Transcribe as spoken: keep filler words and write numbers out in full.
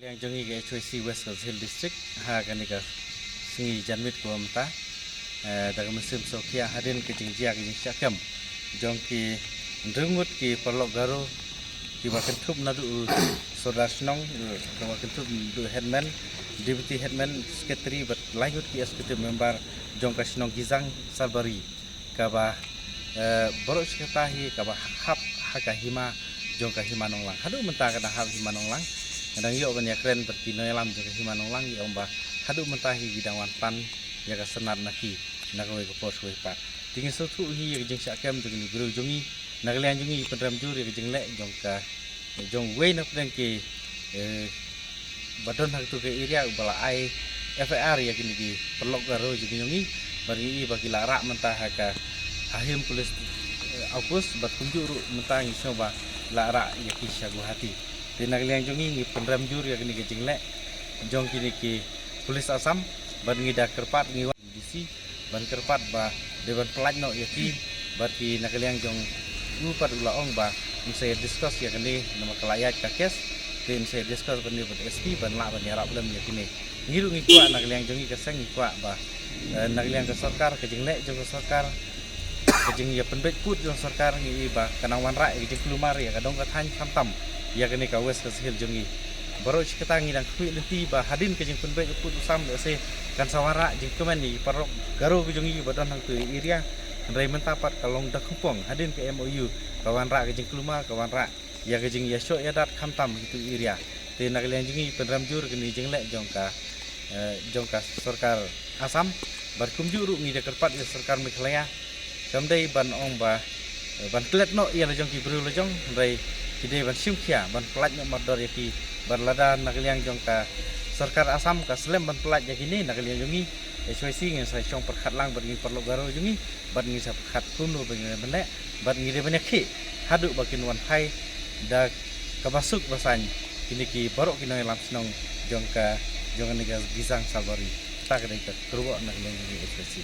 Jong ngi ka H Y C West Khasi Hills District, ha kane ka sngi janmiet kaba mynta, eh, da ka mynsiem sngewkhia hadien ka jingjia ka jingshah kem jong ki hynriew ngut ki paralok Garo kiba kynthup naduh u Sordar Shnong, eh, kiba kynthup naduh Headman, Deputy Headman, Secretary bad lai ngut ki Executive Member jong ka shnong Gizang Salbari, kaba, eh, baroh shi katta hi kaba hap ha ka hima jong ka Hima Nonglang. Haduh mynta ka dang hap Hima Nonglang. Nga dang ïoh ban ïakren bad ki nongïalam jong ka Hima Nonglang, ki ong ba haduh mynta hi ki dang wan pan ïa ka sanad na ki na kawei ka por sha kawei pat. Te ngi sngewthuh hi ïa ka jingshah kem jong kine ki briew jong ngi, na ka liang jong ngi pynrem jur ïa ka jingleh jong ka, jong uwei na pdeng ki, eh, ba don ha katu ka area uba la ai F I R ïa kine ki paralok Garo jong ngi jong ngi, bad ngi i ba ki la rah mynta ha ka, ha Him Police, eh, Outpost, bad kumjuh ruh mynta ngi sngew ba la rah ïa ki sha Guwahati. Te na ka liang jong ngi ngi pynrem jur ïa kane ka jingleh jong kine ki police Assam, bad ngi da kyrpad, ngi wan D C ban kyrpad ba dei ban pyllait noh ïa ki, bad ki na ka liang jong u pat u la ong ba un sa ïa discuss ïa kane namar ka la ïaid ka case, te un sa ïa discuss bad ne bad S P ban lah ban ïarap lem ïa kine. Ngi ruh ngi kwah na ka liang jong ngi ka seng ngi kwah ba, eh, na ka liang ka sorkar, ka jingleh jong ka sorkar, ka jingïapynbeit pud jong sorkar, ngi i ba kan nang wanrah ïa ka jingkulmar ïa ka dong ka thaiñ khamtam ïa kane ka West Khasi Hills jong ngi. Baroh shi katta ngi dang khmih lynti ba hadien ka jingpynbeit pud u sam lehse kan sa wanrah jingkmen ïa ki paralok Garo ka jong ngi ba don hangtu area. Hynrei mynta pat ka long da khumpong, hadien ka M O U ka wanrah ka jingkulmar, ka wanrah ïa ka jingïashoh ïadat khamtam ha kitu area. Te na ka liang jong ngi pynrem jur kane jingleh jong ka, eh, jong ka sorkar Assam, bad kumjuh ruh ngi da kyrpad ïa sorkar Meghalaya kam dei ban ong ba, eh, ban klet noh ïa la jong ki briew la jong, hynrei ki dei ban shim khia ban pyllait noh mardor ïa ki, bad lada na ka liang jong ka sorkar Assam ka slem ban pyllait ïa kine, na ka liang jong ngi H Y C ngin sa shong pyrkhat lang bad ngi paralok Garo jong ngi, bad ngi sa pyrkhat kumno ba ngi dei ban leh, bad ngi dei ban ïakhih haduh ba kin wan phai da kaba suk ba saiñ kine ki baroh ki nongïalam shnong jong ka, jong kane ka Gizang Salbari. Kata ka dei ka kyrwoh na ka liang jong ngi H Y C.